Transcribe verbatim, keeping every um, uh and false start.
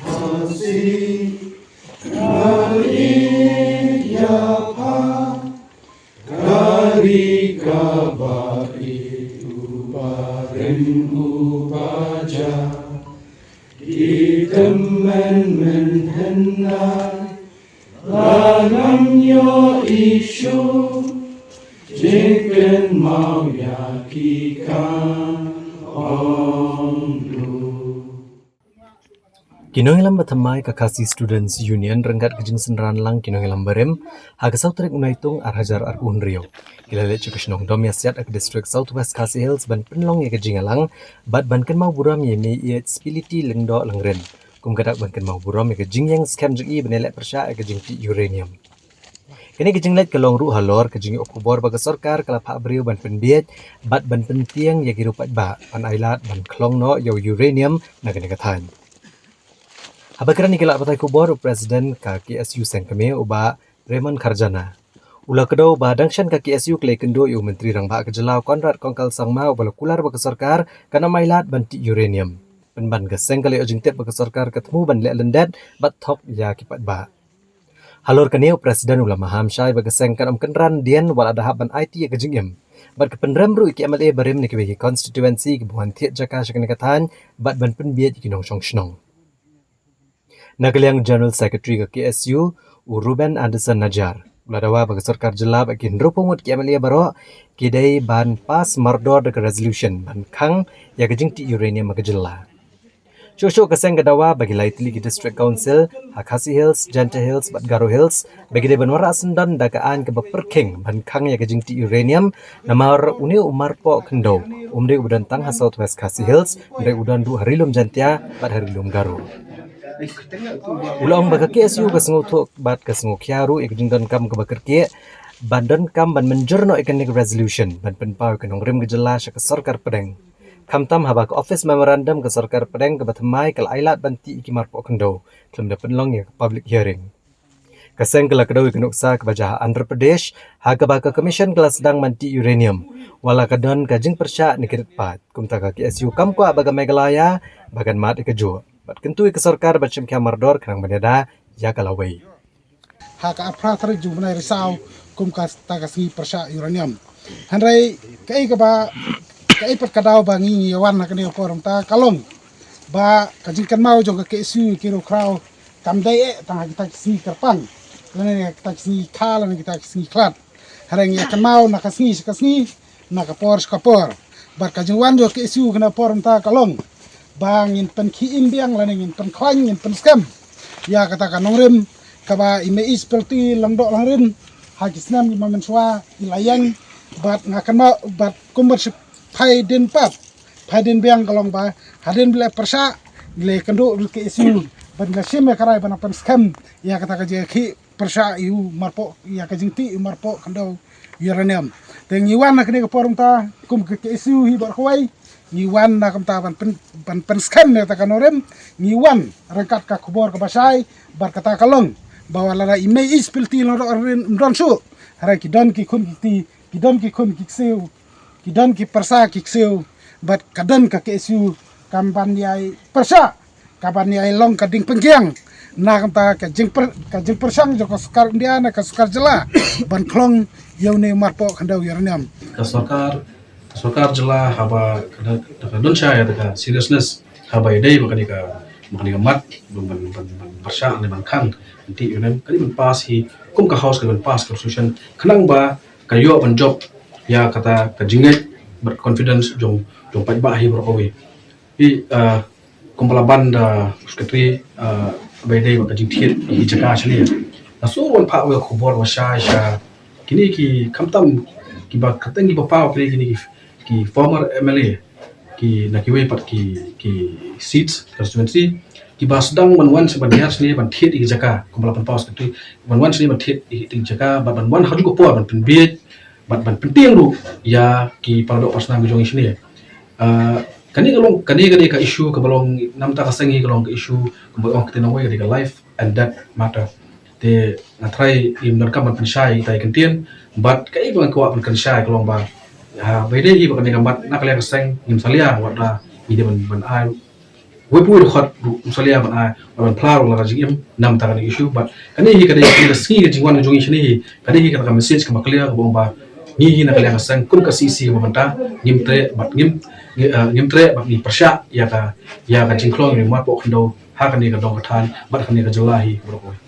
Hasi, kari ya pa, kari kaba itu barim ubaja, ki temen menhenai, la ngam yo isu, jingken mau ya ki kan ong du. Ki nongïalam ba thymmai ka Khasi Students Union ryngkat ka jingsynran lang ki nongïalam barim ha ka saw tarik u Naitung ar hajar arphew hynriew ki la leit sha ka shnong Domiasiat ha ka district South West Khasi Hills ban pynlong ïa ka jingïalang bad ban kynmaw burom ïa i Mei Spility Lyngdoh Langrin, kum ka dak ban kynmaw burom ïa ka jingïeng skhem jong i ban ïaleh pyrshah ïa ka jingtih uranium. Kane ka jingleit ka long ruh halor ka jingïoh khubor ba ka sorkar ka la phah briew ban pynbiej bad ban pyntieng ïa ki riew paidbah ban ailad ban khlong noh ïa u uranium na kane ka thaiñ. Haba kren ïa ki lad batai khubor, u president ka K S U Seng Kmie, u Bah Raymond Kharjana, u la kdew ba dang shen ka K S U ka la ïakynduh ïa u Myntri Rangbah ka jylla, u Conrad Kongkal Sangma, uba la kular ba ka sorkar kan ym ailad ban tih uranium, pynban ka seng ka la ïoh jingtip ba ka sorkar ka thmu ban leh lyndet bad thok ïa ki paidbah. Halor kane, u president u la maham shai ba ka seng kan ym kynran dien wat la da hap ban aiti ïa ka jingim bad ka pynrem ruh ïa ki M L A barim na kiwei ki constituency kiba wan thied jaka sha kane ka thaiñ bad ban pynbiej ïa ki nongshong shnong. Na ka liang, General Secretary ka K S U, u Ruben Anderson Najar, u la dawa ba ka sorkar jylla bad ki hynriewphew ngut ki M L A baroh ki dei ban pass mardor da ka resolution ban khang ïa ka jingtih uranium ha ka jylla. Shuh shuh ka seng ka dawa ba ki lai tylli ki District Council ha Khasi Hills, Jaintia Hills bad Garo Hills ba ki dei ban wanrah syndon da ka aiñ kaba pyrkhing ban khang ïa ka jingtih uranium, namar une u marpoh khyndew um dei uba don tang ha South West Khasi Hills, hynrei u don ruh ha Ri Lum Jaintia bad ha Ri Lum Garo. U la ong ba ka K S U ka sngewthuh bad ka sngewkhia ruh ïa ka jingdonkam kaba kyrkieh ban donkam ban mynjur noh ïa kane ka resolution ban pynpaw ïa ka nongrim ka jylla sha ka sorkar pdeng. Khamtam haba ka office memorandum ka sorkar pdeng kaba thymmai ka la ailad ban tih ïa ki marpoh khyndew khlem da pynlong ïa ka public hearing. Ka seng ka la kdew ïa ka nuksa kaba jia ha Andhra Pradesh ha kaba ka commission ka la sdang ban tih uranium wat la ka don ka jingpyrshah na ki rit paid. Kumta ka K S U kam kwah ba ka Meghalaya ba kan mad ïa kajuh bad kyntu ïa ka sorkar ban shim khia mardor khnang ban ïada ïa ka lawei. Ha ka arphew tarik jong u bnai Risaw kum kata ka sngi pyrshah uranium. Hynrei kaei kaba, kaei pat ka daw ba ngi ngi wan ha kane ka por mynta ka long ba ka jingkynmaw jong ka K S U ki ruh khraw kam dei eh tang ha kita ki sngi kyrpang lane ha kita ki sngi kha lane ha kita ki sngi khlad. Hynrei ngi ïa kynmaw na ka sngi sha ka sngi, na ka por sha ka por. Bad ka jingwan jong ka K S U kane ka por mynta ka long ba ngin pynkhie im biang lane ngin pynkhlaiñ, ngin pynskhem ïa kata ka nongrim kaba i Mei Spility Lyngdoh Langrin ha ki snem i ma mynshuwa i la ïeng. Bad nga kynmaw bad kumba shi phai dien pat, phai dien biang ka long ba hadien ba la pyrshah ngi la kynduh ruh ka K S U bad ngi la shim ïa ka rai ban pynskhem ïa kata ka jingkhie pyrshah ïa u marpoh, ïa ka jingtih ïa u marpoh khyndew uranium. Te ngi wan ha kane ka por mynta kum ka K S U hi baroh kawei, ngi wan na kumta ban pyn, ban pynskhem ïa kata ka nongrim, ngi wan ryngkat ka khubor kaba shai bad kata ka long ba wat lada i Mei Spility Lyngdoh Langrin ym don shuh, hynrei ki don ki khun ki kti, ki don ki khun ki ksiew, ki don ki pyrsa ki ksiew bad ka don ka K S U kam ban ïai pyrshah, ka ban ïai long ka dieng pyngkiang na ka bynta ka jingpyr, ka jingpyrshang jong ka sorkar India ne ka sorkar jylla ban khlong ïa une u marpoh khyndew uranium. Ka sorkar, ka sorkar jylla haba ka don, ka don shai ïa ka seriousness haba ïadei bad kane ka, bad kane ka mat ban, ban, ban, ban pyrshah ne ban khang anti uranium, ka dei ban pass hi kum ka House, ka dei ban pass ka resolution khnang ba ka ïoh ban jop ïa kata ka jingngeit bad confidence jong, jong paidbah hi baroh kawei. Hi, ah, kumba la ban da u secretary, ah, ba ïadei bad ka jingthied hi jaka shane. Nga shu wan phah wei ka khubor ba shai sha kine ki khamtam kiba kyrteng kiba paw kine, kine ki, ki former M L A ki na kiwei pat ki, ki seats constituency kiba sdang ban wan sha ban hiar shane ban thied ïa ki jaka kumba la pynpaw secretary, ban wan shane ban thied ïa ki jaka bad ban wan ha kajuh ka por ban pynbiej bad ban pyntieng ruh ïa ki para doh para snam ki jong ngi shane. Ah, kane ka long, kane ka dei ka issue kaba long namar ka seng hi ka long ka issue kaba ong ka tnawei ka dei ka life and death matter. Te nga trai im donkam ban pynshai ïa ka ktien bad kaei ba nga kwah ban pynshai ka long ba, ha, ba ïadei hi bad kane ka mat na ka liang ka seng ngim salia wat la ngi dei ban, ban ai wei pa wei dkhot ruh ym salia ban ai, ban phla ruh la ka jingim namar kane ka issue. Bad kane hi ka dei ka sngi ka jingwan ka jong ngi shane hi, ka dei hi kata ka message kaba clear kaba ong ba ngi hi na ka liang ka seng kum ka C E C kaba mynta ngim treh bad ngim, ngi, eh, ngim treh bad ngi pyrshah ïa ka, ïa ka jingkhlong ïa u marpoh khyndew ha kane ka dong ka thaiñ bad kane ka jylla hi baroh kawei.